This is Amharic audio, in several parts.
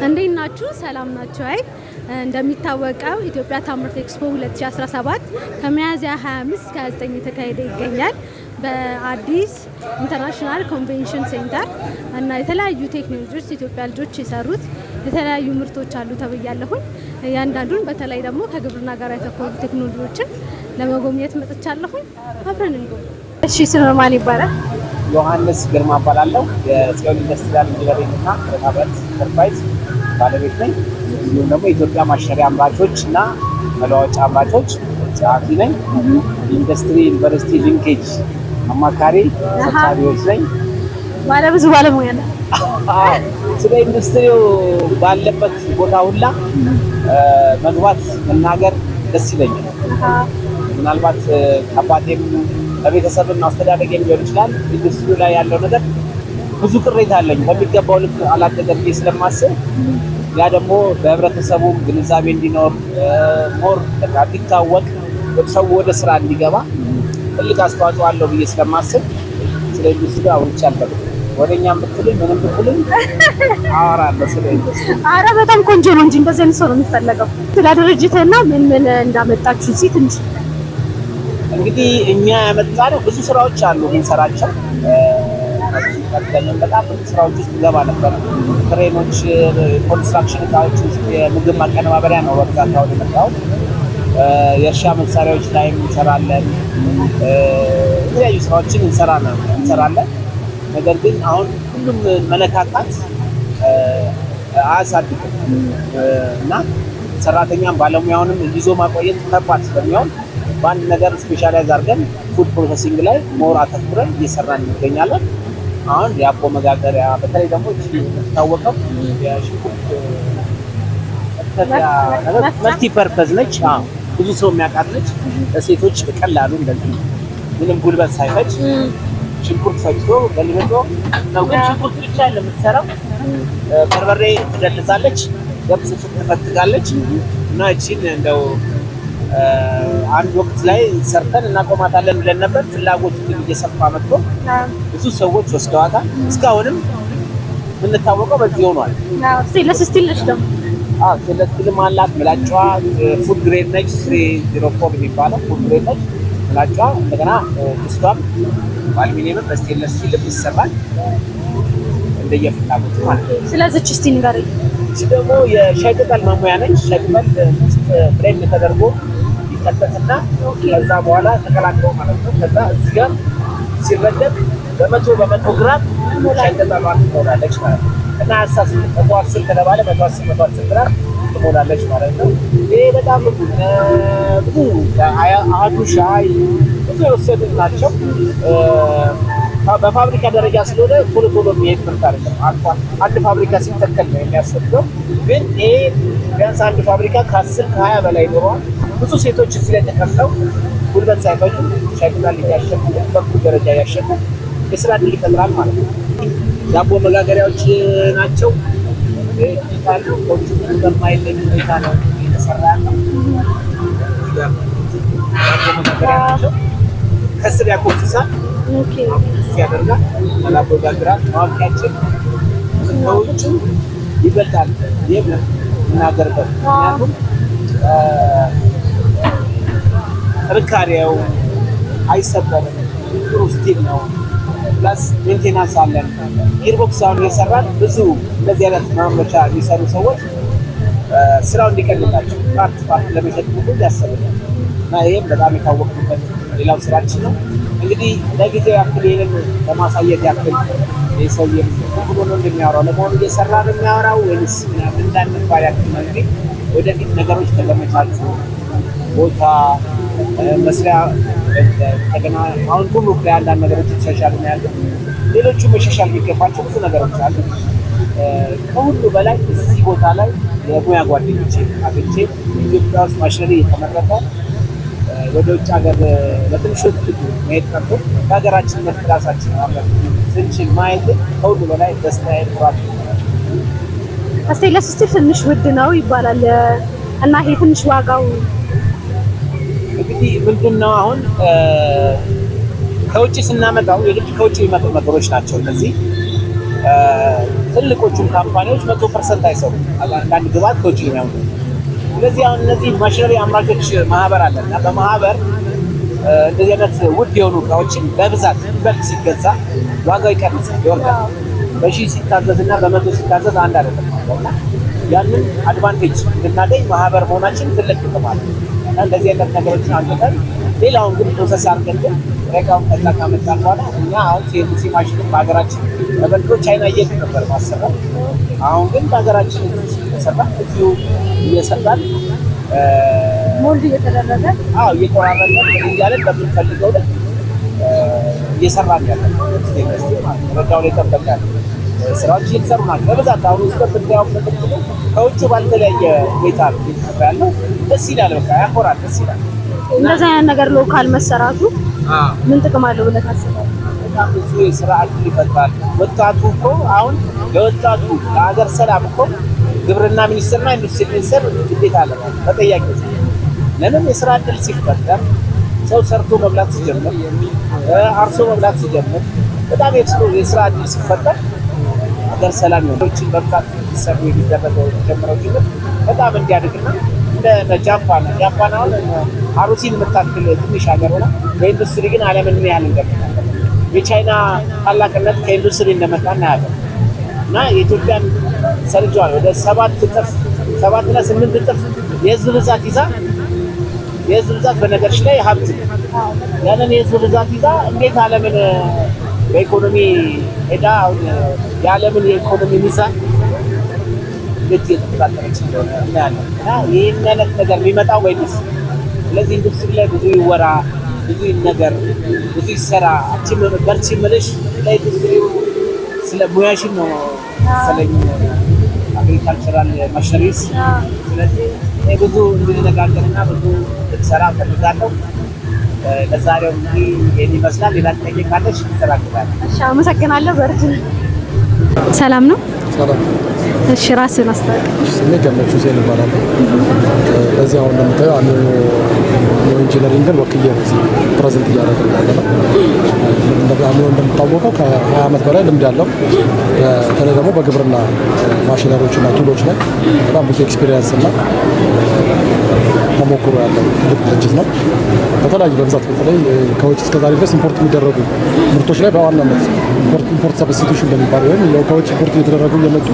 እንዴት ናችሁ? ሰላም ናችሁ? አይ እንደሚታወቀው ኢትዮጵያ ታምርት ኤክስፖ 2017 ከሚያዝያ 25 እስከ 29 የተካሄደ ይገኛል በአዲስ International Convention Center። እና የተለያዩ ቴክኖሎጂዎች ኢትዮጵያ ልጆች የሰሩት የተለያዩ ምርቶች አሉ ተብያለሁኝ። እያንዳንዱን በተለይ ደግሞ ከግብርና ጋር ያተኮሩ ቴክኖሎጂዎችን ለመጎብኘት መጥቻለሁኝ። አብረን እንጎብኝ። እሺ፣ ስምህ ማን ይባላል? ዮሐንስ ግርማ እባላለሁ። የጽዮን Industrial Engineering እና ብረታ ብረት ኢንተርፕራይዝ ባለቤት ነኝ። እንዲሁም ደግሞ የኢትዮጵያ ማሽነሪ አምራቾች እና መለዋወጫ አምራቾች ጸሐፊ ነኝ። Industry university linkage አማካሪ ሰብሳቢዎች ነኝ። ባለ ብዙ ባለሙያ ነህ። አዎ፣ ስለ ኢንዱስትሪው ባለበት ቦታ ሁላ መግባት መናገር ደስ ይለኛል። ምናልባት ከአባቴም ከቤተሰብም አስተዳደጌም ሊሆን ይችላል። ኢንዱስትሪው ላይ ያለው ነገር ብዙ ቅሬታ አለኝ። በሚገባው ልክ አላደገም ብዬ ስለማስብ ያ ደግሞ በህብረተሰቡም ግንዛቤ እንዲኖር፣ more በቃ እንዲታወቅ፣ ሰው ወደ ስራ እንዲገባ ትልቅ አስተዋጽኦ አለው ብዬ ስለማስብ ስለ ኢንዱስትሪ አውርቼ አልጠግብም። ወደኛም ብትልኝ ምንም ብትልኝ አወራለሁ ስለ ኢንዱስትሪ። አረ በጣም ቆንጆ ነው እንጂ እንደዚህ አይነት ሰው ነው የሚፈለገው። ስለ ድርጅትህና ምን ምን እንዳመጣችሁ እዚህ ትንሽ። እንግዲህ እኛ ያመጣነው ብዙ ስራዎች አሉ የምንሰራቸው። ከዚህ ቀደምም በጣም ብዙ ስራዎች ውስጥ ገባ ነበር። ክሬኖች፣ construction እቃዎች ውስጥ፣ የምግብ ማቀነባበሪያ ነው በብዛት አሁን የመጣው። የእርሻ መሳሪያዎች ላይም እንሰራለን። የተለያዩ ስራዎችን እንሰራለን። ነገር ግን አሁን ሁሉም መነካካት አያሳድግም እና ሰራተኛም ባለሙያውንም ይዞ ማቆየት ከባድ ስለሚሆን በአንድ ነገር specialize አድርገን food processing ላይ more አተኩረን እየሰራን እንገኛለን። አሁን የዳቦ መጋገሪያ፣ በተለይ ደግሞ እቺ የምትታወቀው የሽንኩርት መክተፊያ ነገር multi purpose ነች። አዎ፣ ብዙ ሰው የሚያውቃት ነች። ለሴቶች በቀላሉ እንደዚህ ምንም ጉልበት ሳይፈጅ ሽንኩርት ፈጭቶ ገልብጦ ነው። ግን ሽንኩርት ብቻ የምትሰራው፣ በርበሬ ትደልዛለች፣ ገብስ ትፈትጋለች። እና እቺን እንደው አንድ ወቅት ላይ ሰርተን እናቆማታለን ብለን ነበር። ፍላጎቱ ግን እየሰፋ መጥቶ ብዙ ሰዎች ወስደዋታል። እስካሁንም የምንታወቀው በዚህ ሆኗል። Stainless steel ነች ደግሞ። አዎ፣ stainless steel ም አላት። ምላጯ food grade ነች። 304 የሚባለው food grade ነች ምላጯ። እንደገና ድስቷም በአልሚኒየምም በ stainless steel ም ይሰራል እንደየፍላጎቱ ማለት ነው። ስለዚች እስቲ ንገረኝ። እቺ ደግሞ የሻይ ቅጠል መሙያ ነች። ሻይ ቅጠል ውስጥ blend ተደርጎ ይከተትና ከዛ በኋላ ተቀላቅሎ ማለት ነው። ከዛ እዚህ ጋር ሲረደቅ በ100 በ100 ግራም ሻይ ቅጠሏን ትሞላለች ማለት ነው። እና አሳስ 110 ከተባለ 110 110 ግራም ትሞላለች ማለት ነው። ይሄ በጣም ብዙ ብዙ አህዱ ሻይ ብዙ የወሰዱት ናቸው። በፋብሪካ ደረጃ ስለሆነ ቶሎ ቶሎ የሚሄድ ምርት አይደለም። አልፎ አንድ ፋብሪካ ሲተከል ነው የሚያስፈልገው። ግን ይሄ ቢያንስ አንድ ፋብሪካ ከ10 ከ20 በላይ ይኖረዋል። ብዙ ሴቶች እዚህ ላይ ተቀምጠው ጉልበት ሳይፈጁ ሻይ ቅጠል እያሸጉ፣ በኩል ደረጃ እያሸጉ የስራ እድል ይፈጥራል ማለት ነው። ዳቦ መጋገሪያዎች ናቸው። ዲጂታል ነው። ከውጭ ምንም በማይለይ ሁኔታ ነው እየተሰራ ያለው። እዚህ ጋር ዳቦ መጋገሪያ ናቸው። ከስር ያኮፍሳል፣ ከፍ ያደርጋል፣ ዳቦ ይጋግራል። ማዋቂያችን ከውጭ ይበልጣል። ይህ የምናገርበት ምክንያቱም ጥንካሬው አይሰበርም፣ ጥሩ steel ነው። Plus maintenance አለን። Gearbox አሁን እየሰራን ብዙ እንደዚህ አይነት ማምረቻ የሚሰሩ ሰዎች ስራው እንዲቀልላቸው part part ለመሸጥ ሁሉ ያሰብናል እና ይህም በጣም የታወቅንበት ሌላው ስራችን ነው። እንግዲህ ለጊዜው ያክል ይህንን ለማሳየት ያክል፣ ይህ ሰውዬ ምን ብሎ ነው እንደሚያወራው፣ ለመሆኑ እየሰራ ነው የሚያወራው ወይንስ ምናምን እንዳንባል ያክል ነው። እንግዲህ ወደፊት ነገሮች ከተመቻቹ፣ ቦታ መስሪያ እንደገና አሁን ጉምሩክ ላይ አንዳንድ ነገሮች የተሻሻሉ ነው ያሉት። ሌሎቹ መሻሻል የሚገባቸው ብዙ ነገሮች አሉ። ከሁሉ በላይ እዚህ ቦታ ላይ የሙያ ጓደኞቼ አግኝቼ ኢትዮጵያ ውስጥ ማሽነሪ እየተመረተ ወደ ውጭ ሀገር በትንሹ ትልቁ መሄድ ቀርቶ ከሀገራችን ምርት ራሳችን ማምረት ስንችል ማየት ከሁሉ በላይ ደስታ፣ ኩራት። Stainless steel ትንሽ ውድ ነው ይባላል እና ይሄ ትንሽ ዋጋው እንግዲህ ምንድን ነው፣ አሁን ከውጭ ስናመጣው የግድ ከውጭ የሚመጡ ነገሮች ናቸው እነዚህ። ትልቆቹን company ዎች 100% አይሰሩም። አንዳንድ ግብዓት ከውጭ ነው የሚያመጡት። ስለዚህ አሁን እነዚህ ማሽነሪ አምራቾች ማህበር አለ እና በማህበር እንደዚህ አይነት ውድ የሆኑ እቃዎችን በብዛት በልክ ሲገዛ ዋጋው ይቀንሳል፣ ይወርዳል። በሺህ ሲታዘዝ እና በመቶ ሲታዘዝ አንድ አይደለም እና ያንን advantage እንድናገኝ ማህበር መሆናችን ትልቅ ጥቅም አለ እና እንደዚህ አይነት ነገሮችን አምጥተን ሌላውን ግን process አድርገን ግን ጥሬ እቃውን ከዛ ካመጣን በኋላ እኛ አሁን CNC ማሽንም በሀገራችን በበልቶ ቻይና እየሄዱ ነበር ማሰራው። አሁን ግን በሀገራችን እየተሰራ እዚሁ እየሰራን mold እየተደረገ አዎ እየቆራረጥን እያለን በምንፈልገው ልክ እየሰራን ያለ stainless steel ማለት ነው። ደረጃውን የጠበቀ ስራዎች እየተሰሩ ናቸው በብዛት። አሁን ውስጥ ብታየው ምልክቱ ከውጭ ባልተለያየ ሁኔታ ነው እየተሰራ ያለው። ደስ ይላል፣ በቃ ያኮራል፣ ደስ ይላል። እንደዚህ አይነት ነገር local መሰራቱ ምን ጥቅም አለው ብለህ ታስባለህ? በጣም ብዙ የስራ እድል ይፈጥራል። ወጣቱ እኮ አሁን ለወጣቱ ለሀገር ሰላም እኮ ግብርና ሚኒስቴርና ኢንዱስትሪ ሚኒስቴር ግዴታ አለባቸው ተጠያቂዎች። ለምን የስራ እድል ሲፈጠር ሰው ሰርቶ መብላት ሲጀምር፣ አርሶ መብላት ሲጀምር፣ በጣም የስራ እድል ሲፈጠር ሀገር ሰላም ይሆናል። በብዛት እንዲሰሩ የሚደረገው የተጀመረው ጅምር በጣም እንዲያድግና እንደ ጃፓን ጃፓን አሁን አሩሲን የምታክል ትንሽ ሀገር ሆና በኢንዱስትሪ ግን ዓለምን ምን ያህል እንደመጣ የቻይና ታላቅነት ከኢንዱስትሪ እንደመጣ እናያለን። እና የኢትዮጵያን ሰርጀዋል ወደ 7 እጥፍ 7 እና 8 እጥፍ የህዝብ ብዛት ይዛ፣ የህዝብ ብዛት በነገርሽ ላይ ሀብት ነው። ያንን የህዝብ ብዛት ይዛ እንዴት ዓለምን በኢኮኖሚ ሄዳ አሁን የዓለምን የኢኮኖሚ ሚዛን እንዴት እየተቆጣጠረች እንደሆነ እናያለን። እና ይህን አይነት ነገር የሚመጣው በኢንዱስትሪ። ስለዚህ ኢንዱስትሪ ላይ ብዙ ይወራ፣ ብዙ ይነገር፣ ብዙ ይሰራ። አንቺ በርቺ የምልሽ ስለ ኢንዱስትሪው ስለ ሙያሽን ነው መሰለኝ agricultural machineries። ስለዚህ እኔ ብዙ እንድንነጋገርና ብዙ እንድንሰራ እፈልጋለሁ። ለዛሬው እንግዲህ ይህን ይመስላል። ሌላ ጥያቄ ካለሽ እንስተናግዳለን። እሺ፣ አመሰግናለሁ። በርቱ። ሰላም ነው? ሰላም። እሺ፣ ራስህን አስተዋውቅ። ስሜ ገመቹ ሁሴን ይባላል። በዚህ አሁን እንደምታየው አሚኖ Engineering ን ወክዬ ነው እዚህ present እያደረግን ያለ ነው። አሚኖ እንደሚታወቀው ከ20 ዓመት በላይ ልምድ ያለው፣ በተለይ ደግሞ በግብርና ማሽነሪዎች እና tool ኦች ላይ በጣም ብዙ experience እና ተሞክሮ ያለው ትልቅ ድርጅት ነው። በተለያዩ በብዛት በተለይ ከውጭ እስከዛሬ ድረስ import የሚደረጉ ምርቶች ላይ በዋናነት import substitution በሚባል ወይም ከውጭ import እየተደረጉ እየመጡ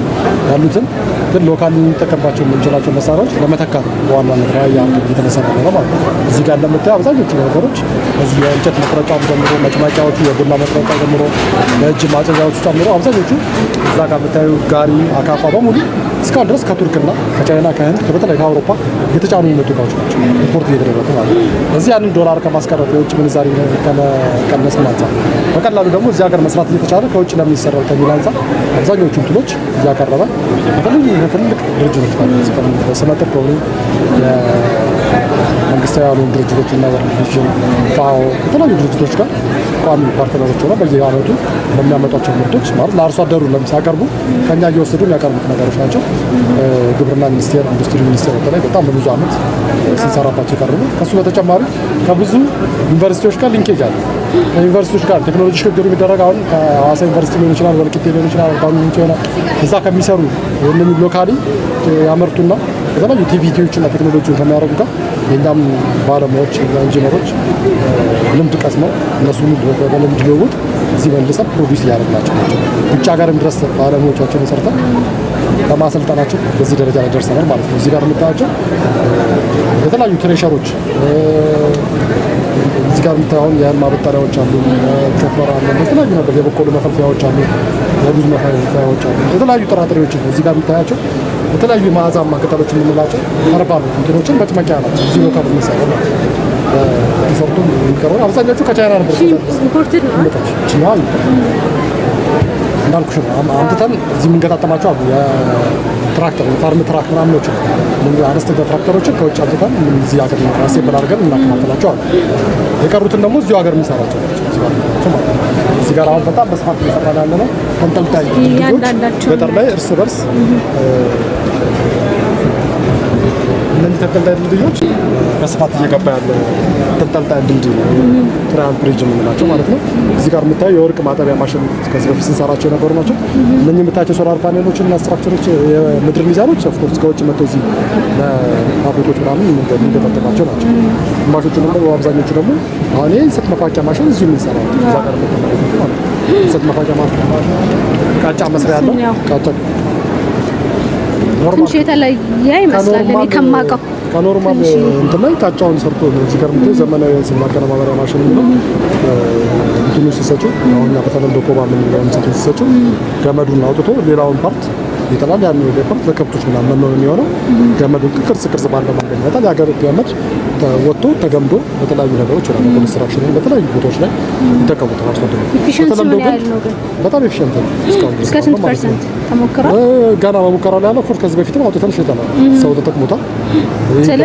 ያሉትን ግን local ልንጠቀምባቸው የምንችላቸው መሳሪያዎች ለመተካት ነው በዋናነት ራዕይ አድርገን እየተነሳ ነው ማለት ነው። እዚህ ጋር እንደምታየው አብዛኞቹ ነገሮች እዚህ የእንጨት መቁረጫው ጀምሮ፣ መጭመቂያዎቹ፣ የቡና መቁረጫ ጀምሮ፣ የእጅ ማጨጃዎቹ ጨምሮ አብዛኞቹ እዛ ጋር የምታዩ ጋሪ፣ አካፋ በሙሉ እስካሁን ድረስ ከቱርክና ከቻይና፣ ከህንድ፣ በተለይ ከአውሮፓ የተጫኑ የሚመጡ እቃዎች ናቸው import እየተደረጉ ማለት ነው። እዚህ ያንን ዶላር ከማስቀረት፣ የውጭ ምንዛሪ ከመቀነስ አንጻር፣ በቀላሉ ደግሞ እዚህ ሀገር መስራት እየተቻለ ከውጭ ለምን ይሰራል ከሚል አንጻር አብዛኞቹን tool ኦች እያቀረበ በተለይ ከትልቅ ድርጅቶች ጋር በስመጥር ከሆኑ መንግስታዊ ያልሆኑ ድርጅቶች እና World Vision፣ ፋኦ የተለያዩ ድርጅቶች ጋር ቋሚ partner ኦች ሆነው በየአመቱ በሚያመጧቸው ምርቶች ማለት ለአርሶ አደሩ ሲያቀርቡ ከኛ እየወሰዱ የሚያቀርቡት ነገሮች ናቸው። ግብርና ሚኒስቴር፣ ኢንዱስትሪ ሚኒስቴር በተለይ በጣም በብዙ አመት ስንሰራባቸው የቀረቡ። ከሱ በተጨማሪ ከብዙ ዩኒቨርሲቲዎች ጋር linkage አለ። ከዩኒቨርሲቲዎች ጋር ቴክኖሎጂ ሽግግሩ የሚደረግ አሁን ከሐዋሳ ዩኒቨርሲቲ ሊሆን ይችላል፣ ወልቂጤ ሊሆን ይችላል፣ አርባ ምንጭ ይሆናል። እዛ ከሚሰሩ ወይም locally ያመርቱና የተለያዩ TVET ዎችና ቴክኖሎጂውን ከሚያደርጉ ጋር የእኛም ባለሙያዎች ኢንጂነሮች ልምድ ቀስመው እነሱ በልምድ ልውውጥ እዚህ መልሰን produce እያደረግናቸው ናቸው። ውጭ ሀገርም ድረስ ባለሙያዎቻችንን ሰርተን በማሰልጠናቸው በዚህ ደረጃ ላይ ደርሰናል ማለት ነው። እዚህ ጋር የምታያቸው የተለያዩ thresher ኦች፣ እዚህ ጋር የምታየውን የእህል ማበጠሪያዎች አሉ፣ chopper አለ፣ የተለያዩ ነገር የበቆሎ መፈልፈያዎች አሉ፣ የሩዝ መፈልፈያዎች አሉ፣ የተለያዩ ጥራጥሬዎችን እዚህ ጋር የምታያቸው የተለያዩ መዓዛማ ቅጠሎች የምንላቸው herbal እንትኖችን መጭመቂያ ናቸው። እዚህ local የሚሰሩ ተሰርቶ የሚቀርቡ አብዛኛዎቹ ከቻይና ነበር። Imported ነው። ችኛዋ እንዳልኩሽ ነው። አምጥተን እዚህ የምንገጣጠማቸው አሉ። የትራክተር የ farm truck ምናምኖች አነስተኛ ትራክተሮችን ከውጭ አምጥተን እዚህ ሀገር assemble አድርገን እናከፋፍላቸው አሉ። የቀሩትን ደግሞ እዚሁ ሀገር የሚሰራቸው ናቸው። እዚህ ጋር የምናያቸው ማለት ነው። እዚህ ጋር አሁን በጣም በስፋት እየሰራን ያለ ነው። ተንጠልጣይ ድልድዮች እያንዳንዳቸው ገጠር ላይ እርስ በርስ እነዚህ ተንጠልጣይ ድልድዮች በስፋት እየገባ ያለ ተንጠልጣይ ድልድይ ነው። Triumph bridge የምንላቸው ማለት ነው። እዚህ ጋር የምታየው የወርቅ ማጠቢያ ማሽን ከዚህ በፊት ስንሰራቸው የነበሩ ናቸው። እነኚህ የምታያቸው solar panel ኦች እና structure ኦች፣ የምድር ሚዛኖች of course ከውጭ መጥተው እዚህ ለፋብሪኮች ምናምን የሚገጣጠማቸው ናቸው። ግማሾቹ ደግሞ፣ አብዛኞቹ ደግሞ አሁን ይሄ እንሰት መፋቂያ ማሽን እዚሁ የምንሰራው እዛ ጋር የምትመለከቱት ማለት ነው። እንሰት መፋቂያ ማሽን ቃጫ መስሪያ ያለው ቃጫ normal ትንሽ የተለየ ይመስላል እኔ ከማውቀው። ከ normal እንትን ላይ ቃጫውን ሰርቶ ነው። እዚህ ጋር የምታየው ዘመናዊ የእንሰት ማቀነባበሪያ ማሽን የሚለው እንትኑ ሲሰጪው፣ አሁን እኛ በተለምዶ ኮባ የምንለው እንሰቱን ሲሰጪው ገመዱን አውጥቶ ሌላውን part ይጥላል። ያን part ለከብቶች ምናምን መኖ ነው የሚሆነው። ገመዱን ቅርጽ ቅርጽ ባለው መንገድ ይመጣል። የሀገር ገመድ ወጥቶ ተገምዶ በተለያዩ ነገሮች ይሆናል። በኮንስትራክሽን በተለያዩ ቦታዎች ላይ ይጠቀሙታል አርሶ አደሮች። Efficiency በተለምዶ ምን ግን ያህል ነው ግን? በጣም efficient ነው እስካሁን ድረስ እስከ ስንት ማለት ነው። percent ተሞክሯል? ገና በሙከራ ላይ ያለው course ከዚህ በፊትም አውጥተን ሸጠናል። ሰው ተጠቅሞታል። ይሄ ስለ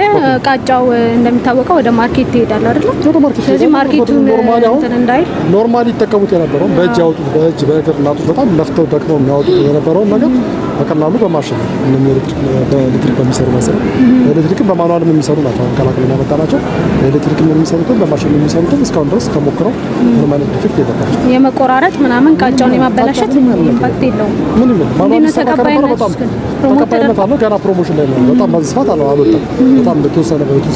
ቃጫው እንደሚታወቀው ወደ market ይሄዳል አይደል? ወደ market ስለዚህ ይሄዳል። market ኡን normally አሁን እንትን እንዳይል normally ይጠቀሙት የነበረውን በእጅ ያወጡት፣ በእጅ በእግር እናቶች በጣም ለፍተው ደክመው የሚያወጡት የነበረውን ነገር በቀላሉ በማሽን እነኚህ በኤሌክትሪክ በሚሰሩ መሰረት በኤሌክትሪክም በ manual ም የሚሰሩ ናቸው። አሁን ቀላቅለን ያመጣናቸው በኤሌክትሪክም የሚሰሩትን በማሽን የሚሰሩትን እስካሁን ድረስ ተሞክረው ምንም አይነት defect የለባቸው። የመቆራረጥ ምናምን ቃጫውን የማበላሸት ምንም አይነት impact የለውም። ምንም የለም። Manual እንዴት ነው ይሰራ ከነበረ ተቀባይነቱ? በጣም ግን promote ተቀባይነት ተደርጓል? አለው። ገና promotion ላይ ነው። በጣም በስፋት አልወጣም። በጣም በተወሰነ ደረጃ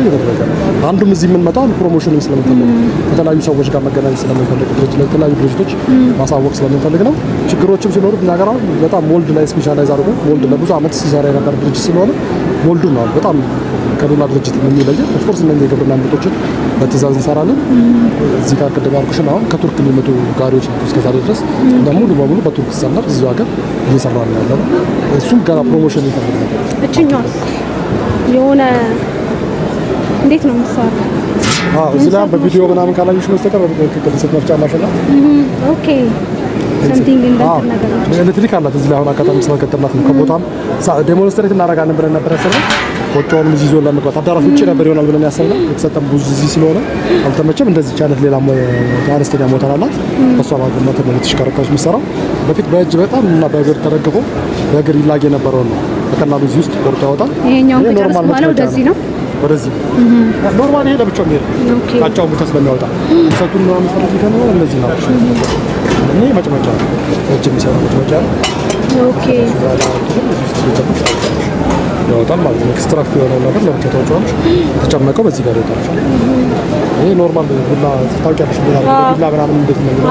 እየተደረገ ነው። አንዱም እዚህ የምንመጣው አንዱ promotion ም ስለምንፈልግ፣ ከተለያዩ ሰዎች ጋር መገናኘት ስለምንፈልግ፣ ድርጅት ለተለያዩ ድርጅቶች ማሳወቅ ስለምንፈልግ ነው። ችግሮችም ሲኖሩት እኛ ጋር አሁን በጣም mold ላይ specialize አድርጎ mold ለብዙ ዓመት ሲሰራ የነበር ድርጅት ስለሆነ mold ኡ ነው በጣም ከሌላ ድርጅት የሚለየው። Of course እነኚህ የግብርና ምርቶችን በትእዛዝ እንሰራለን። እዚህ ጋር ቅድም ያልኩሽን አሁን ከቱርክ የሚመጡ ጋሪዎች ናቸው። እስከዛሬ ድረስ እና ሙሉ በሙሉ በቱርክ ስታንዳርድ እዚሁ ሀገር እየሰራ ነው ያለ ነው። እሱም ገና promotion የሚፈልግ ነገር። እችኛዋስ የሆነ እንዴት ነው የምትሰራው? አዎ፣ እዚህ ላይ በቪዲዮ ምናምን ካላየሽ በስተቀር በትክክል እንሰት መፍጫ ማሽን ናት። Okay, something እንደ እንትን ነገር ነው። ኤሌክትሪክ አላት። እዚህ ላይ አሁን አጋጣሚ ስለገጠምናት ነው። ከቦታም demonstrate እናደርጋለን ብለን ነበር ያሰብነው። ቆጮውንም እዚህ ይዞ ለመግባት አዳራሽ ውጭ ነበር ይሆናል ብለን ያሰብነው። የተሰጠን ብዙ እዚህ ስለሆነ አልተመቸም። እንደዚህ አይነት ሌላ አነስተኛ ሞተር አላት። በሷ ሞተር ነው የተሽከረከረች የምትሰራው። በፊት በእጅ በጣም እና በእግር ተደግፎ በእግር ይላግ የነበረውን ነው በቀላሉ እዚህ ውስጥ ቆርጦ ያወጣል። ይሄኛውን ይሄ ከጨረስክ normal በኋላ መጥመቂያ ወደዚህ ነው? ወደዚህ normal ይሄ ለብቻው የሚሄድ ቃጫውን ብቻ ስለሚያወጣ እንሰቱን ነው የምትፈልጊ ከሆነ እነዚህ ናቸው። እኔ መጭመቂያ ነው፣ እጅ የሚሰራ መጭመቂያ ነው። ያወጣል ማለት ነው። Extract የሆነውን ነገር ለብቻ ታወጪዋለሽ። የተጨመቀው በዚህ ጋር ይወጣል። ይሄ normal ቡና ታውቂያለሽ፣ ቡና ቢላ ምናምን እንዴት ነው የሚለው።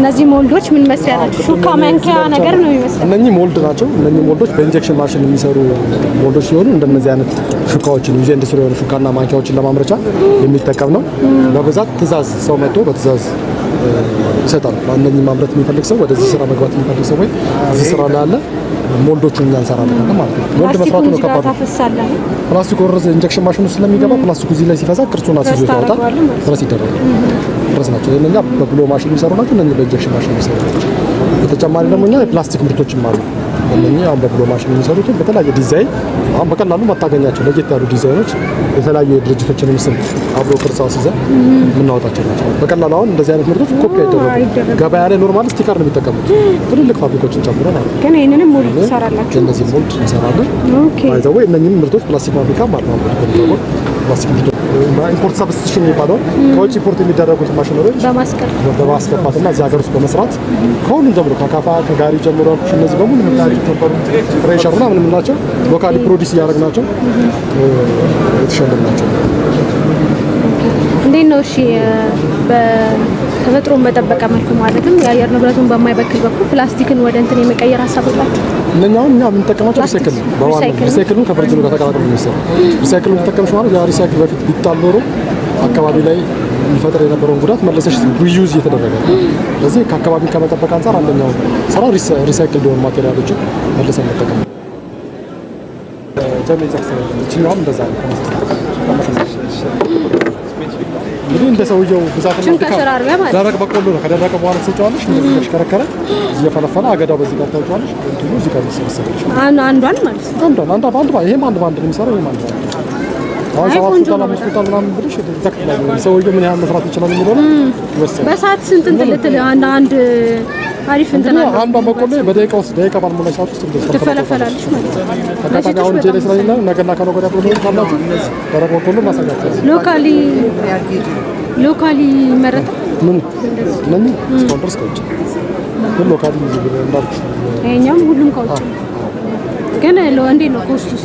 እነዚህ mold ኦች ምን መስሪያ ናቸው? ሹካ ማንኪያ ነገር ነው የሚመስለው። እነኚህ mold ናቸው። እነኚህ mold ኦች በ injection machine የሚሰሩ mold ኦች ሲሆኑ እንደነዚህ አይነት ሹካዎችን use and throw የሆኑ ሹካና ማንኪያዎችን ለማምረቻ የሚጠቀም ነው። በብዛት ትእዛዝ ሰው መጥቶ በትእዛዝ ይሰጣል። እነኚህ ማምረት የሚፈልግ ሰው፣ ወደዚህ ስራ መግባት የሚፈልግ ሰው ወይ እዚህ ስራ ላይ ያለ mold ኦቹን እኛ እንሰራለን ማለት ነው። Mold መስራቱ ፕላስቲኩን ነው እዚህ ጋር ከባዱ። ታፈሳለህ። ፕላስቲኩ ወረዘ injection machine ኑ ስለሚገባ ፕላስቲኩ እዚህ ላይ ሲፈሳ ቅርጹን አስይዞ ፕረስ ያወጣል። ታደርገዋለህ ማለት ነው። ፕረስ ይደረጋል። ፕረስ ናቸው። እነኛ በ blow machine የሚሰሩ ናቸው። እነኚህ በ injection machine የሚሰሩ ናቸው። በተጨማሪ ደግሞ እኛ የፕላስቲክ ምርቶችም አሉ። እነኚህ አሁን በ blow machine የሚሰሩት በተለያየ ዲዛይን አሁን በቀላሉ ማታገኛቸው ለየት ያሉ ዲዛይኖች የተለያዩ የድርጅቶችንም ስም አብሮ ቅርጽ አስይዘን የምናወጣቸው ናቸው። በቀላሉ አሁን እንደዚህ አይነት ምርቶች ኮፒ አይደረጉም። አይደረጉም። ገበያ ላይ normal sticker ነው የሚጠቀሙት ትልልቅ ፋብሪኮችን ጨምሮ ማለት ነው። ግን ይሄንንም mold ትሰራላችሁ? እነዚህ mold እንሰራለን። By the way እነኚህም ምርቶች ፕላስቲክ ፋብሪካ ማለት ነው። ፕላስቲክ ምርቶች import substitution የሚባለው ከውጭ import የሚደረጉት ማሽነሪዎች በማስቀር በማስገባትና እዚህ ሀገር ውስጥ በመስራት ከሁሉም ጀምሮ ከአካፋ ከጋሪ ጀምሮ ያልኩሽ እነዚህ በሙሉ የምታያቸው ነበሩ thresher ምናምን የምንላቸው locally produce እያደረግናቸው የተሸለምናቸው። እንዴት ነው? እሺ፣ በተፈጥሮን በጠበቀ መልኩ ማለትም የአየር ንብረቱን በማይበክል በኩል ፕላስቲክን ወደ እንትን የመቀየር ሀሳብ አላችሁ? እነኛ አሁን እኛ የምንጠቀማቸው ፕላስቲክ Recycle ነው። በዋናነት Recycle ነው። Recycle ኡን ከ virgin ኡ ጋር ተቀላቅሎ ነው የሚሰራው። Recycle ኡን ተጠቀምሽ ማለት ያ recycle በፊት ቢጣል ኖሮ አካባቢ ላይ የሚፈጥር የነበረውን ጉዳት መለሰሽ reuse እየተደረገ ነው። ስለዚህ ከአካባቢን ከመጠበቅ አንጻር አንደኛው ስራ recycle የሆኑ material ኦችን መልሰን መጠቀም ነው። ይችኛዋም እንደዛ ነው። ተመሳሳይ እንግዲህ እንደ ሰውየው ብዛትና እችን ድካም ከስር አድርገህ ማለት ነው። ደረቅ በቆሎ ነው። ከደረቀ በኋላ ትሰጪዋለሽ። እንደዚህ እየተሽከረከረ እየፈለፈለ አገዳው በዚህ ጋር ታወጪዋለሽ። እንትኑ እዚህ ጋር ይሰበሰባል። አንዷን ማለት ነው። አንዷን አንዷ አንድ ይሄም አንድ ባንድ ነው የሚሰራው። ይሄም አንድ ባንድ አሁን አይ 7 ቆንጆ ኩንታል ነው። 5 ኩንታል ምናምን ብልሽ exact ላይ ነው ሰውየው ምን ያህል መስራት ይችላል የሚለው ነው ይወሰናል። በሰዓት ስንት እንትን ልትል አንድ አንድ አሪፍ እንትን እንግዲህ አለው። አንዷ በቆሎ በደቂቃ ውስጥ፣ ደቂቃ ባልሞላ ሰዓት ውስጥ እንደዚህ ትፈለፈላለች ማለት ነው። አጋጣሚ ለሴቶች አሁን እጄ ላይ በጣም ስለሌለ ነገና ከነገ ወዲያ ፕሮግራም ካላችሁ ደረቅ በቆሎ እናሳያቸዋለን። Locally ይመረታል። ምን እነኚህ እስካሁን ድረስ ከውጭ፣ ግን locally እንዳልኩሽ ይሄኛውም ሁሉም ከውጭ ነው። ግን እንዴት ነው cost ኡስ?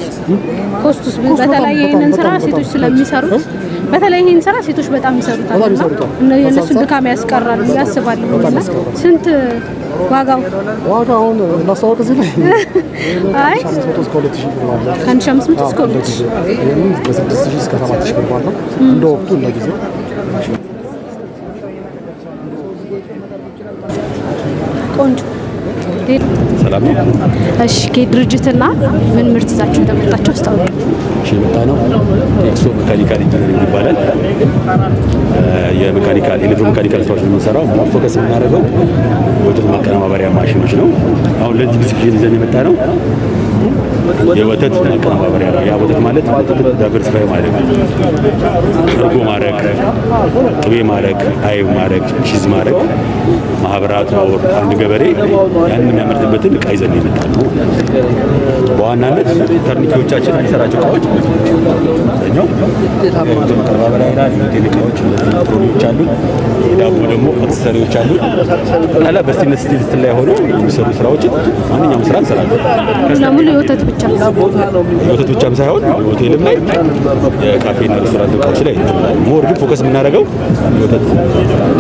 Cost ኡስ በተለይ ይሄንን ስራ ሴቶች ስለሚሰሩት፣ በተለይ ይሄን ስራ ሴቶች በጣም ይሰሩታል በጣም እና ይሰሩታል። የእነሱን ድካም ያስቀራል ብዬ አስባለሁ። በጣም እና ያስቀራል። ስንት ዋጋው? ዋጋ አሁን እናስተዋወቅ እዚህ ላይ አይ 500 እስከ 2000 ብር ባለው። ከ1500 እስከ እንደ 2000 ጊዜው። ይህንን በ6000 እስከ 7000 ብር ባለው እንደ ወቅቱ፣ እንደ ጊዜው። ቆንጆ። ሰላም ነው። እሺ፣ ከየት ድርጅትና ምን ምርት ይዛችሁ እንደመጣችሁ አስታውቁ። እሺ፣ የመጣ ነው ኤክሶ Mechanical Engineering ይባላል። የ mechanical፣ electro mechanical ስራዎች ነው የምንሰራው። More focus የምናደርገው ወተት ማቀነባበሪያ ማሽኖች ነው። አሁን ለዚህ ኤግዚቢሽን ይዘን የመጣ ነው የወተት ማቀነባበሪያ ነው። ያ ወተት ማለት ወተት diversify ማድረግ፣ እርጎ ማድረግ፣ ቅቤ ማድረግ፣ አይብ ማድረግ፣ cheese ማድረግ፣ ማህበራት or አንድ ገበሬ ያንን የሚያመርትበትን እቃ ይዘን የመጣ ነው። በዋናነት turnkey ዎቻችን የሚሰራቸው እቃዎች አብዛኛው የወተት ማቀነባበሪያ ይላል። የሆቴል እቃዎች እነዚህ trolley ዎች አሉ። የዳቦ ደግሞ accessory ዎች አሉ። ጠቅላላ በ stainless steel ላይ ሆኖ የሚሰሩ ስራዎችን ማንኛውም ስራ እንሰራለን። ለሙሉ የወተት ብቻ? የወተት ብቻም ሳይሆን የሆቴልም ላይ፣ የካፌና ሬስቶራንት እቃዎች ላይ፣ more ግን focus የምናደርገው የወተት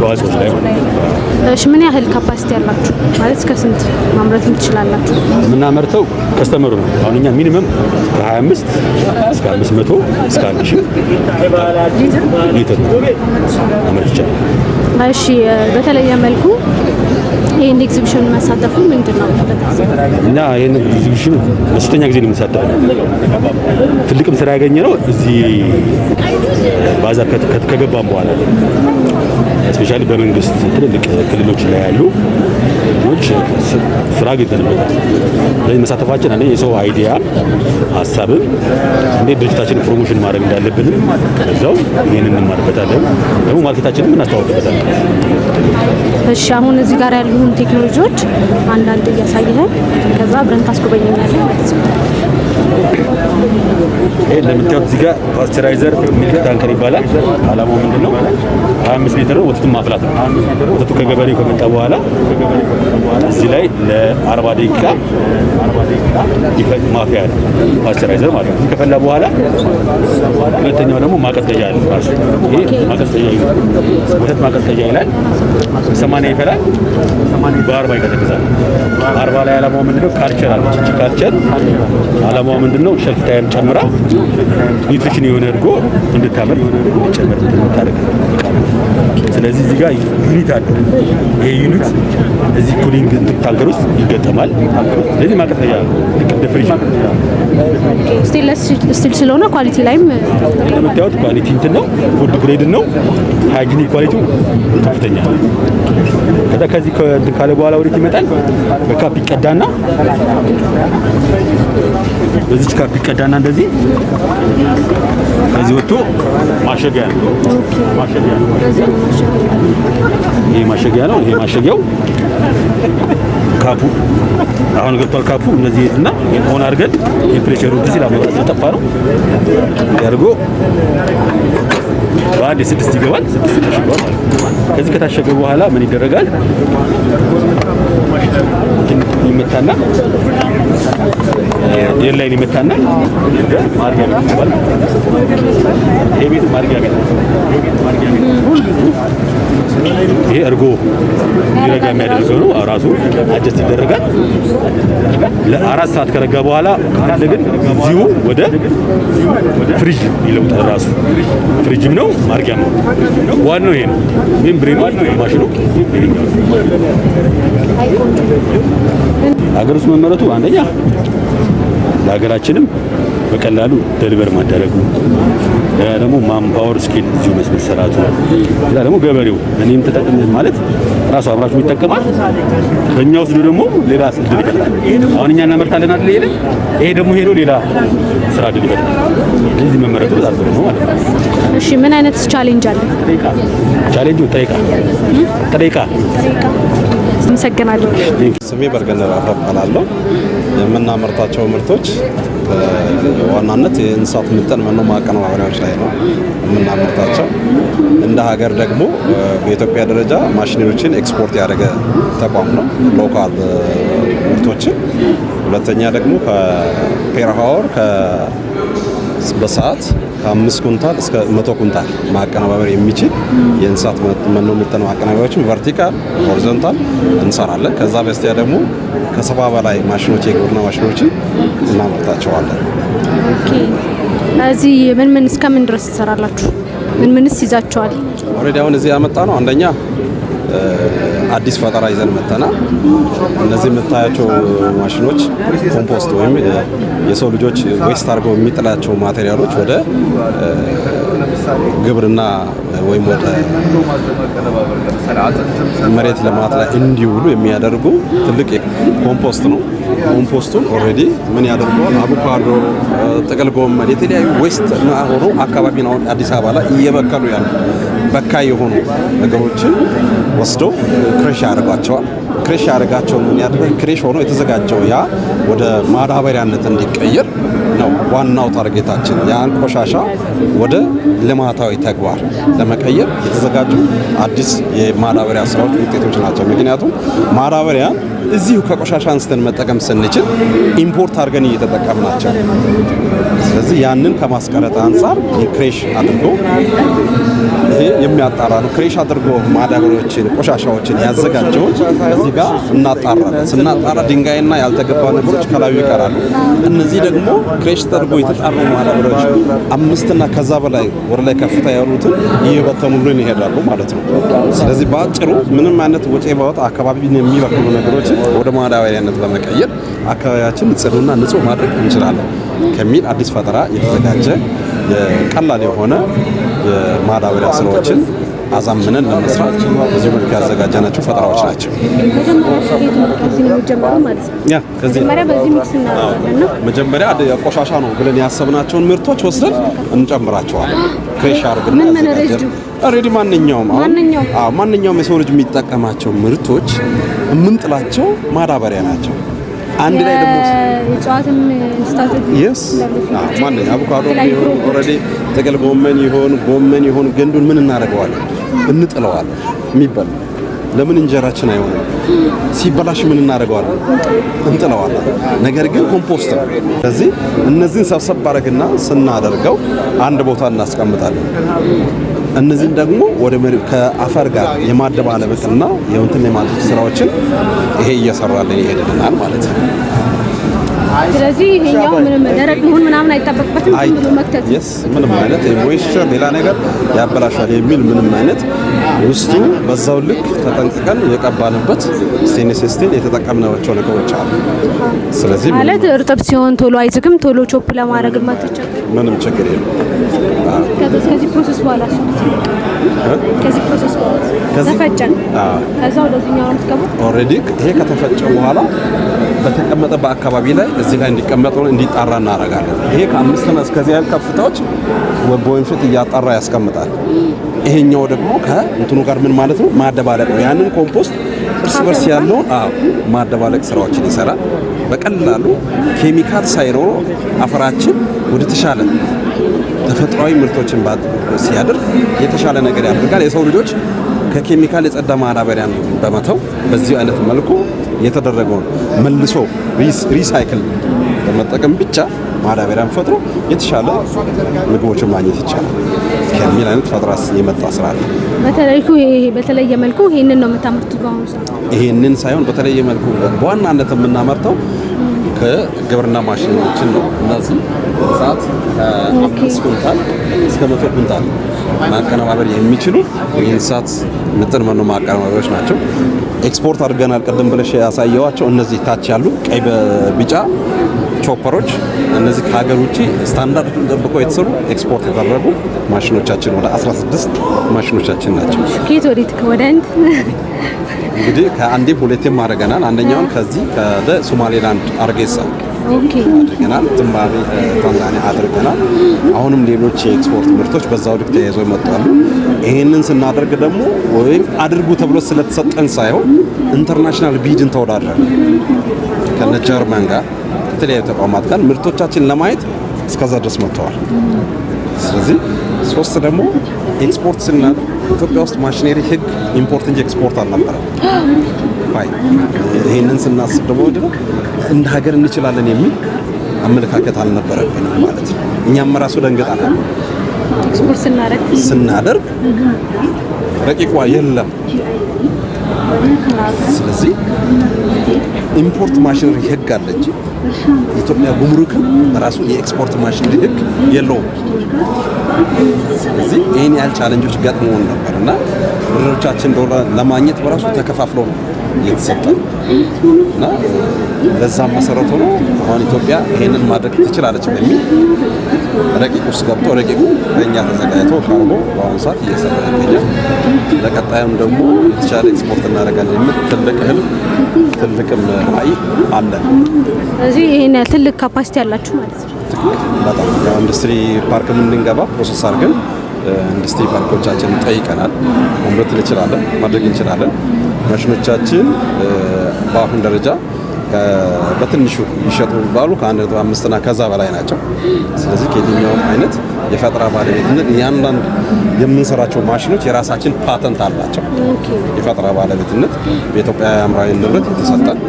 ተዋጽኦች ላይ ማለት ነው። እሺ፣ ምን ያህል capacity ያላችሁ? ማለት እስከ ስንት ማምረት ትችላላችሁ? የምናመርተው customer ኡ ነው። አሁን እኛ minimum ከ25 እስከ 500 እስከ 1000 ሊትር? ሊትር ማምረት ይቻላል። እሺ፣ በተለየ መልኩ ይህን ኤግዚቢሽን መሳተፉ ምንድን ነው? እና ይህን ኤግዚቢሽን ለሶስተኛ ጊዜ ነው የምንሳተፈው። ትልቅም ስራ ያገኘ ነው እዚህ ባዛር ከገባም በኋላ፣ especially በመንግስት ትልልቅ ክልሎች ላይ ያሉ ች ስራ አግኝተንበታል። ስለዚህ መሳተፋችን አንደኛ የሰው idea ሀሳብም እንዴት ድርጅታችንን promotion ማድረግ እንዳለብንም በዛው ይህንን እንማርበታለን። ደግሞ market ኣችንም እናስተዋውቅበታለን። እሺ፣ አሁን እዚህ ጋር ያሉን ቴክኖሎጂዎች አንዳንድ እያሳየህን ከዛ አብረን ታስጎበኘኛለህ ማለት ነው። ይሄ እንደምታዩት እዚህ ጋር pasteurizer milk tanker ይባላል። አላማው ምንድን ነው? 25 ሊትር ነው፣ ወተቱን ማፍላት ነው። ወተቱ ከገበሬው ከመጣ በኋላ እዚህ ላይ ለ40 ደቂቃ ማፍያ ነው፣ pasteurizer ማለት ነው። ከፈላ በኋላ ሁለተኛው ደግሞ ማቀዝቀዣ አለ ራሱ። ይሄ ማቀዝቀዣ ይላል። ወተት ማቀዝቀዣ ይላል። 80 ይፈላል፣ በ40 ይቀዘቅዛል። 40 ላይ አላማው ምንድነው? Culture አለች። እቺ culture አላማው ምንድነው? Shelf time ጨምራ nutrition የሆነ እርጎ እንድታመርት፣ እንዲጨምር የምታደርግ እቃ ናት። ስለዚህ እዚህ ጋር unit አለ። ይሄ unit እዚህ cooling tanker ውስጥ ይገጠማል። ስለዚህ ማቀዝቀዣ ልክ እንደ ፍሪጅ ነው። Stainless steel ስለሆነ quality ላይም እንደምታዩት quality እንትን ነው፣ food grade ነው። Hygienic quality ው ከፍተኛ ነው። ከዛ ከዚህ ከእንትን ካለ በኋላ ወዴት ይመጣል? በ cup ይቀዳና፣ በዚች cup ይቀዳና እንደዚህ ከዚህ ወጥቶ ማሸጊያ ነው። ማሸጊያ ነው። ይሄ ማሸጊያ ነው። ይሄ ማሸጊያው cup ኡ አሁን ገብቷል። Cup ኡ እነዚህ እና on አድርገን temperature ኡ ሲል አመጣ ስለጠፋ ነው ያድርጎ በአንድ ስድስት ይገባል። ስድስት ይታሸገዋል ማለት ነው። ከዚህ ከታሸገ በኋላ ምን ይደረጋል? እንትን ይመታና፣ airline ይመታና ወደ ማርጊያ ቤት ይገባል ማለት ነው። ይሄ ቤት ማርጊያ ቤት ነው። ይሄ ቤት ማርጊያ ቤት ነው። ይሄ እርጎ እንዲረጋ የሚያደርገው ነው። ራሱ adjust ይደረጋል። ለ4 ሰዓት ከረጋ በኋላ ከፈለግን እዚሁ ወደ ፍሪጅ ይለውጣል። ራሱ ፍሪጅም ነው፣ ማርጊያም ነው። ዋናው ይሄ ነው። Membrane ኑ ማሽኑ። ሀገር ውስጥ መመረቱ አንደኛ ለሀገራችንም በቀላሉ deliver ማደረጉ፣ ሌላ ደግሞ manpower skill እዚሁ መሰራቱ፣ ሌላ ደግሞ ገበሬው እኔም ተጠቅሜ ማለት ራሱ አምራቹ ይጠቀማል። ከኛ ወስዶ ደግሞ ሌላ እድል ይፈጥራል። አሁን እኛ እናመርታለን አይደል? ይሄ ደግሞ ሄዶ ሌላ ስራ እድል ይፈጥራል። ስለዚህ መመረቱ በጣም ጥሩ ነው ማለት ነው። እሺ፣ ምን አይነት challenge አለ? ቻሌንጁ ጥሬ ዕቃ፣ ጥሬ ዕቃ። አመሰግናለሁ። ስሜ በርገነር አበበ እባላለሁ። የምናመርታቸው ምርቶች በዋናነት የእንስሳት ምጥን መኖ ማቀነባበሪያዎች ላይ ነው የምናመርታቸው። እንደ ሀገር ደግሞ በኢትዮጵያ ደረጃ ማሽነሪዎችን ኤክስፖርት ያደረገ ተቋም ነው፣ local ምርቶችን። ሁለተኛ ደግሞ ከ per hour በሰዓት ከ5 ኩንታል እስከ 100 ኩንታል ማቀነባበር የሚችል የእንስሳት መኖ ምጥን ማቀነባበሪያዎችን vertical፣ horizontal እንሰራለን። ከዛ በስቲያ ደግሞ ከ70 በላይ ማሽኖች፣ የግብርና ማሽኖችን እናመርታቸዋለን። Okay። እዚህ ምን ምን እስከ ምን ድረስ ትሰራላችሁ? ምን ምንስ ይዛችኋል? Already አሁን እዚህ ያመጣነው አንደኛ አዲስ ፈጠራ ይዘን መጥተናል። እነዚህ የምታያቸው ማሽኖች ኮምፖስት ወይም የሰው ልጆች waste አድርገው የሚጥላቸው material ኦች ወደ ግብርና ወይም ወደ መሬት ልማት ላይ እንዲውሉ የሚያደርጉ ትልቅ ኮምፖስት ነው። ኮምፖስት ኡን already ምን ያደርገዋል? አቮካዶ፣ ጥቅል ጎመን፣ የተለያዩ waste ሆኖ አካባቢን አሁን አዲስ አበባ ላይ እየበከሉ ያሉ በካይ የሆኑ ነገሮችን ወስዶ crush ያደርጓቸዋል። Crush ያደርጋቸውን ምን ያደርጋል? Crush ሆኖ የተዘጋጀው ያ ወደ ማዳበሪያነት እንዲቀየር ነው ዋናው target ኣችን። ያን ቆሻሻ ወደ ልማታዊ ተግባር ለመቀየር የተዘጋጁ አዲስ የማዳበሪያ ስራዎች ውጤቶች ናቸው። ምክንያቱም ማዳበሪያ እዚሁ ከቆሻሻ አንስተን መጠቀም ስንችል import አድርገን እየተጠቀምናቸው፣ ስለዚህ ያንን ከማስቀረት አንጻር crush አድርጎ ይሄ የሚያጣራ ነው። Crush አድርጎ ማዳበሪያዎችን፣ ቆሻሻዎችን ያዘጋጀውን እዚህ ጋር እናጣራለን። ስናጣራ ድንጋይና ያልተገባ ነገሮች ከላዩ ይቀራሉ። እነዚህ ደግሞ crush ተደርጎ የተጣሩ ማዳበሪያዎች አምስትና ከዛ በላይ ወደ ላይ ከፍታ ያሉትን እየበተኑልን ይሄዳሉ ማለት ነው። ስለዚህ በአጭሩ ምንም አይነት ወጪ ባወጣ አካባቢን የሚበክሉ ነገሮችን ወደ ማዳበሪያነት በመቀየር አካባቢያችን ጽዱና ንጹህ ማድረግ እንችላለን ከሚል አዲስ ፈጠራ የተዘጋጀ ቀላል የሆነ የማዳበሪያ ስራዎችን አዛምነን ለመስራት በዚህ መልክ ያዘጋጀናቸው ፈጠራዎች ናቸው። መጀመሪያ ከየት ነው? ከዚህ ነው የሚጀመረው ማለት ነው። ያ ከዚህ መጀመሪያ በዚህ mix እናደርጋለን ነው። መጀመሪያ ቆሻሻ ነው ብለን ያሰብናቸውን ምርቶች ወስደን እንጨምራቸዋለን። Crush አድርገን ምን ምን residue? Already ማንኛውም አሁን ማንኛውም? አዎ፣ ማንኛውም የሰው ልጅ የሚጠቀማቸው ምርቶች የምንጥላቸው ማዳበሪያ ናቸው። አንድ ላይ ደግሞ የእጽዋትም እንስሳትም Yes፣ ማንኛውም አቮካዶ የተለያዩ ይሁን crop ኦች። Already ጥቅል ጎመን ይሁን ጎመን ይሁን ግንዱን ምን እናደርገዋለን? እንጥለዋለን። የሚበላ ለምን እንጀራችን አይሆንም? ሲበላሽ ምን እናደርገዋለን? እንጥለዋለን። ነገር ግን ኮምፖስት ነው። ስለዚህ እነዚህን ሰብሰብ አድርገን ስናደርገው አንድ ቦታ እናስቀምጣለን። እነዚህን ደግሞ ወደ መሬት ከአፈር ጋር የማደባለቅና የእንትን የማድረግ ስራዎችን ይሄ እየሰራልን ይሄድልናል ማለት ነው። ስለዚህ ይሄኛው ምንም ደረቅ መሆን ምናምን አይጠበቅበትም። ዝም ብሎ መክተት። Yes፣ ምንም አይነት moisture ሌላ ነገር ያበላሻል የሚል ምንም አይነት ውስጡ በዛው ልክ ተጠንቅቀን የቀባንበት stainless steel የተጠቀምናቸው ነገሮች አሉ። ስለዚህ ምንም ማለት እርጥብ ሲሆን ቶሎ አይዝግም። ቶሎ chop ለማድረግ ማትቸገር። ምንም ችግር የለም። ከዚህ process በኋላ ከዚህ process በኋላ ተፈጨ። ከዛ ወደዚህኛው ነው የምትገቡት። Already ይሄ ከተፈጨ በኋላ በተቀመጠበት አካባቢ ላይ እዚህ ላይ እንዲቀመጥ ሆኖ እንዲጣራ እናደርጋለን። ይሄ ከ5ና እስከዚህ ያህል ከፍታዎች በወንፊት እያጣራ ያስቀምጣል። ይሄኛው ደግሞ ከእንትኑ ጋር ምን ማለት ነው ማደባለቅ ነው። ያንን ኮምፖስት እርስ በርስ ያለውን አዎ ማደባለቅ ስራዎችን ይሰራል። በቀላሉ ኬሚካል ሳይኖረው አፈራችን ወደ ተሻለ ተፈጥሯዊ ምርቶችን ሲያደርግ የተሻለ ነገር ያደርጋል። የሰው ልጆች ከኬሚካል የጸዳ ማዳበሪያን በመተው በዚህ አይነት መልኩ የተደረገውን መልሶ recycle በመጠቀም ብቻ ማዳበሪያን ፈጥሮ የተሻለ ምግቦችን ማግኘት ይቻላል ከሚል አይነት ፈጠራ የመጣ ስራ ነው። በተለየ መልኩ ይሄንን ነው የምታመርቱት በአሁኑ ሰዓት? ይሄንን ሳይሆን በተለየ መልኩ በዋናነት የምናመርተው ከግብርና ማሽኖችን ነው። እነዚህ ሰዓት ከ5 ኩንታል እስከ 100 ኩንታል ማቀነባበር የሚችሉ የእንስሳት ምጥን መኖ ማቀነባበሪያዎች ናቸው። ኤክስፖርት አድርገናል። ቅድም ብለሽ ያሳየዋቸው እነዚህ ታች ያሉ ቀይ በቢጫ chopper ኦች እነዚህ ከሀገር ውጭ ስታንዳርዱን ጠብቀው የተሰሩ ኤክስፖርት የተደረጉ ማሽኖቻችን ወደ 16 ማሽኖቻችን ናቸው። ከየት ወዴት? ወደ ህንድ? እንግዲህ ከአንዴም ሁለቴም አድርገናል። አንደኛውን ከዚህ ከደ ሶማሌላንድ አርጌሳ አድርገናል። ዚምባብዌ፣ ታንዛኒያ አድርገናል። አሁንም ሌሎች የኤክስፖርት ምርቶች በዛው ልክ ተያይዘው ይመጣሉ። ይሄንን ስናደርግ ደግሞ ወይም አድርጉ ተብሎ ስለተሰጠን ሳይሆን international bid ን ተወዳድረን ከነ ጀርመን ጋር፣ ከተለያዩ ተቋማት ጋር ምርቶቻችን ለማየት እስከዛ ድረስ መጥተዋል። ስለዚህ ሶስት ደግሞ ኤክስፖርት ስናደርግ ኢትዮጵያ ውስጥ ማሽነሪ ህግ import እንጂ ኤክስፖርት አልነበረም። Fine፣ ይሄንን ስናስብ ደግሞ ምንድነው እንደ ሀገር እንችላለን የሚል አመለካከት አልነበረብንም ማለት ነው። እኛም ራሱ ደንግጠናል። ኤክስፖርት ስናደርግ ስናደርግ ረቂቋ የለም። ስለዚህ import machinery ህግ አለ እንጂ የኢትዮጵያ ጉምሩክም በራሱ የ export machinery ህግ የለውም። ስለዚህ ይህን ያህል challenge ኦች ገጥመውን ነበር እና ብሮቻችን ዶላር ለማግኘት በራሱ ተከፋፍለው ነው እየተሰጠን እና ለዛም መሰረት ሆኖ አሁን ኢትዮጵያ ይሄንን ማድረግ ትችላለች በሚል ረቂቅ ውስጥ ገብቶ ረቂቁ በእኛ ተዘጋጅቶ ቀርቦ በአሁኑ ሰዓት እየሰራ ይገኛል። ለቀጣዩም ደግሞ የተሻለ ኤክስፖርት እናደርጋለን የሚል ትልቅ ህልም ትልቅም ራዕይ አለን። ስለዚህ ይሄን ያህል ትልቅ capacity ያላችሁ ማለት ነው። በጣም ያው industry park እንድንገባ process አድርገን ኢንዱስትሪ ፓርኮቻችንን ጠይቀናል። ማምረት እንችላለን፣ ማድረግ እንችላለን። ማሽኖቻችን በአሁን ደረጃ በትንሹ ይሸጡ ቢባሉ ከ1.5 እና ከዛ በላይ ናቸው። ስለዚህ ከየትኛውም አይነት የፈጠራ ባለቤትነት እያንዳንዱ የምንሰራቸው ማሽኖች የራሳችን ፓተንት አላቸው። የፈጠራ ባለቤትነት በኢትዮጵያ አእምሯዊ ንብረት የተሰጠን።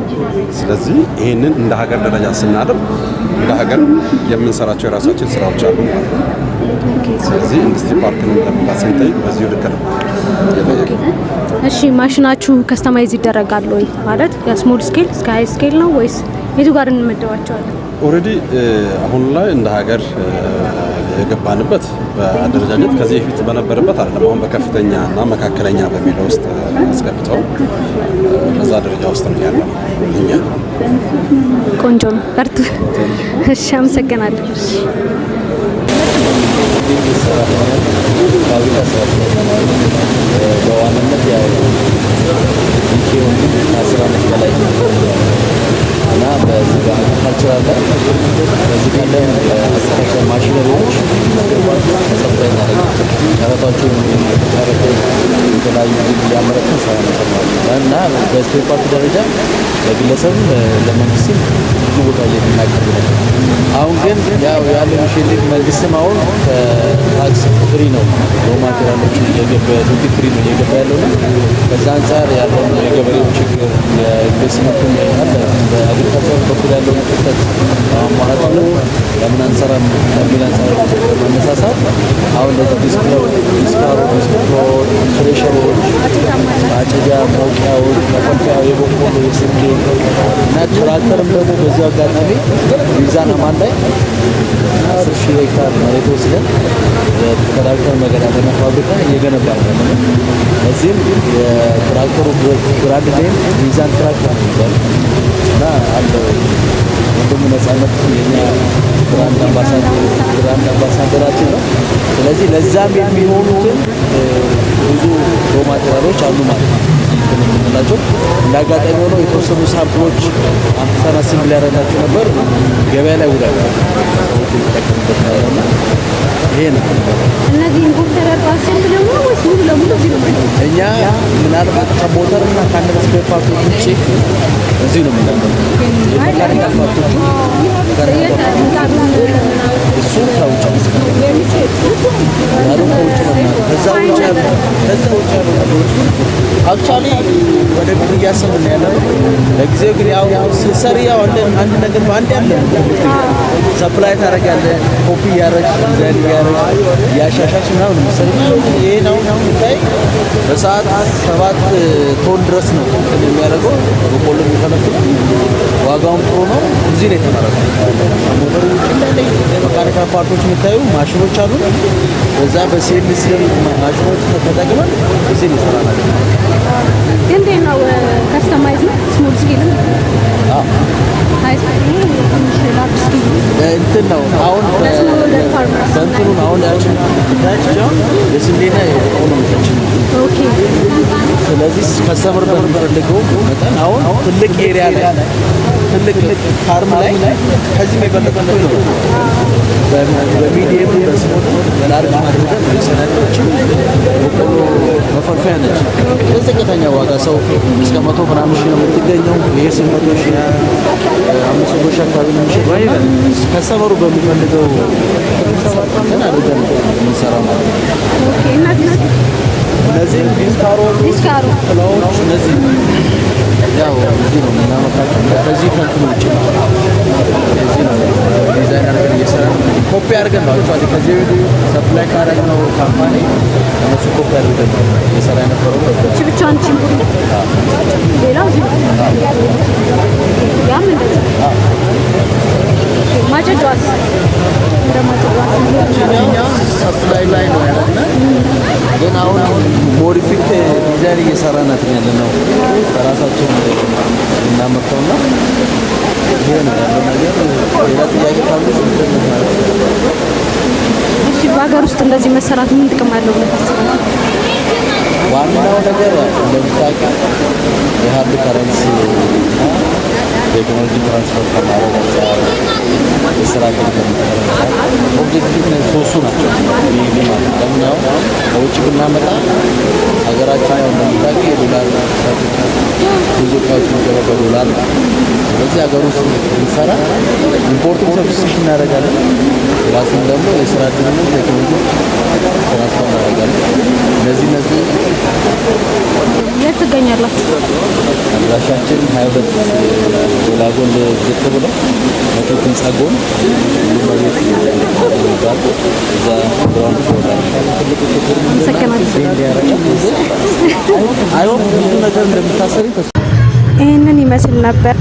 ስለዚህ ይህንን እንደ ሀገር ደረጃ ስናደርግ እንደ ሀገር የምንሰራቸው የራሳችን ስራዎች አሉ ማለት ነው። ስለዚህ ኢንዱስትሪ ፓርክን ለመግባት ስንጠይቅ በዚሁ ልክ ነው የጠየቅነው። እሺ፣ ማሽናችሁ customize ይደረጋል ወይ? ማለት ከ small scale እስከ high scale ነው ወይስ የቱ ጋር እንመደባቸዋለን? Already አሁን ላይ እንደ ሀገር የገባንበት በአደረጃጀት ከዚህ በፊት በነበረበት አይደለም። አሁን በከፍተኛ እና መካከለኛ በሚለው ውስጥ አስገብተው በዛ ደረጃ ውስጥ ነው ያለው እኛ። ቆንጆ ነው። በርቱ። እሺ፣ አመሰግናለሁ። ፋብሪካ ሰራተኛ፣ በዋናነት ያው ዩኬውን ከ10 ዓመት በላይ እና በዚህ በ agricultural ላይ በዚህ ቀደም የ agriculture machinery ዎች supply እናደርጋለን። ጨረታቸውን ጨረታ የተለያዩ እያመረትን ስራ ነበር ማለት ነው እና በ spare part ደረጃ ለግለሰብም ለመንግስትም ብዙ ቦታ የምናቀርብ ነበር። አሁን ግን ያው ያለው initiative መንግስትም አሁን ከ tax free ነው raw material ኦቹ እየገባ duty free ነው እየገባ ያለው እና በዛ አንጻር ያለውን የገበሬው ችግር የኢንቨስትመንቱን አለ በ agriculture በኩል ያለውን ክፍተት ማሟላት ነው ለምን አንሰራም ከሚል አንጻር በመነሳሳት አሁን ለዚህ ዲስካሮ፣ ዲስክሮች፣ thresher ኦች፣ ማጨጃ፣ መውቂያዎች፣ መፈልፈያ፣ የበቆሎ፣ የስንዴ እና ትራክተርም ደግሞ በዚሁ አጋጣሚ ሚዛን አማን ላይ 10,000 ሄክታር መሬት ወስደን የትራክተር መገጣጠሚያ ፋብሪካ እየገነባ ነው ያለነው። በዚህም የትራክተሩ brand name ሚዛን ትራክተር ነው የሚባለው እና አለ ወንድሙ ነጻነት የኛ brand ambassador ኣችን ነው። ስለዚህ ለዛም የሚሆኑትን ብዙ raw material ኦች አሉ ማለት ነው። እንትን የምንላቸው እንደ አጋጣሚ ሆኖ የተወሰኑ sample ኦች አምጥተን assemble ያደረግናቸው ነበር። ገበያ ላይ ውሏል። ሰዎች የሚጠቀሙበት ነው ያለውና ይሄ ነው። እነዚህ import ተደርገው assemble ደግሞ ወይስ ሙሉ ለሙሉ እዚህ ነው ማለት? እኛ ምናልባት ከሞተር እና ከአንድ spare part ኦች ውጭ እዚህ ነው የምናመርተው። የ mechanical part ኦቹ እሱ ከውጭ ነው፣ ያለው ከውጭ ነው የሚመጣው። ከዛ ውጭ ያሉ ነገሮች actually ወደፊት እያሰብን ነው ያለነው። ለጊዜው ግን ያው ስትሰሪ ያው አንድ ነገር በአንድ ያለ supply ታደርጋለህ፣ ኮፒ እያደረግሽ፣ ዲዛይን እያደረግሽ፣ እያሻሻልሽ ምናምን ነው የምትሰሪው። ይሄን አሁን ብታይ በሰዓት 7 ቶን ድረስ ነው እንትን የሚያደርገው በቆሎ የሚፈለፍለው። ዋጋውም ጥሩ ነው። እዚህ ነው የተመረተው። ከሞተሩ ውጭ እንዳለ mechanical part ኦች የምታዩ ማሽኖች አሉ። በዛ በ CNC ማሽኖች ተጠቅመን እዚህ ነው የሰራናቸው። ግን እንዴት ነው፣ customize ነው? Small scale ም አዎ። High scale ትንሽ large scale? እንትን ነው አሁን። ለ small farmers? በእንትኑ ነው አሁን ያችን ያችን የስንዴና የበቆሎ ምርቶችን። ስለዚህ customer በሚፈልገው መጠን አሁን ትልቅ area ላይ፣ ትልቅ farm ላይ ከዚህም የበለጠ ነው። በ medium፣ በ small፣ በ large አድርገን የሰነዶችን በቆሎ መፈልፈያ ነች። በዝቅተኛ ዋጋ ሰው እስከ 100 ምናምን ሺህ ነው የምትገኘው። ይሄ 800,000፣ 500,000 አካባቢ ነው የሚሸጠው። Customer ኡ በሚፈልገው እንትን አድርገን ነው የምንሰራው ማለት ነው። Okay፣ እነዚህ? እነዚህ disc harrow። Disc harrow። Plow ዎች እነዚህ ያው እዚህ ነው የምናመርታቸው። ከዚህ ከእንትን ውጭ ነው። እዚህ ነው ዲዛይን አድርገን እየሰራን፣ ኮፒ አድርገን ነው። Actually ከዚህ በፊት supply ካደረግነው company እነሱ ኮፒ አድርገን ነው እየሰራ የነበረው። እቺ ብቻዋን import፣ ሌላው እዚህ። ያም እንደዚህ። ማጨጇስ? እንደ ማጨጇስ? Supply ላይ ነው ያለና ግን አሁን modify design እየሰራናት ያለ ነው፣ በራሳችን እናመርተውና ይሄ ነው ያለው ነገር። ሌላ ጥያቄ ካሉ እሺ፣ በሀገር ውስጥ እንደዚህ መሰራት ምን ጥቅም አለው ብለህ ታስባለህ? ዋናው ነገር እንደምታውቂው የ hard currency እና ቴክኖሎጂ transfer ከማድረግ አንጻር፣ የስራ እድል ከመፍጠር አንጻር objective ሶስቱ ናቸው። Mainly ማለት ነው። ለምን አሁን ከውጭ ብናመጣ ሀገራችን ያው እንደምታውቂው የዶላር ብዙ እቃዎች የሚገባው በዶላር ነው። ስለዚህ ሀገር ውስጥ ብንሰራ import ም substitution እናደርጋለን፣ plus ም ደግሞ የስራ እድልን፣ ቴክኖሎጂ transfer እናደርጋለን። እነዚህ የት ትገኛላችሁ? አድራሻችን 22 ጎላጎል ዝቅ ብሎ መቶ ህንፃ ጎን መሬት የሚባል እዛ ground floor ላይ። ትልቁ ችግር አመሰግናለሁ። I hope ብዙ ነገር እንደምታሰሪ ተስፋ ይህንን ይመስል ነበር።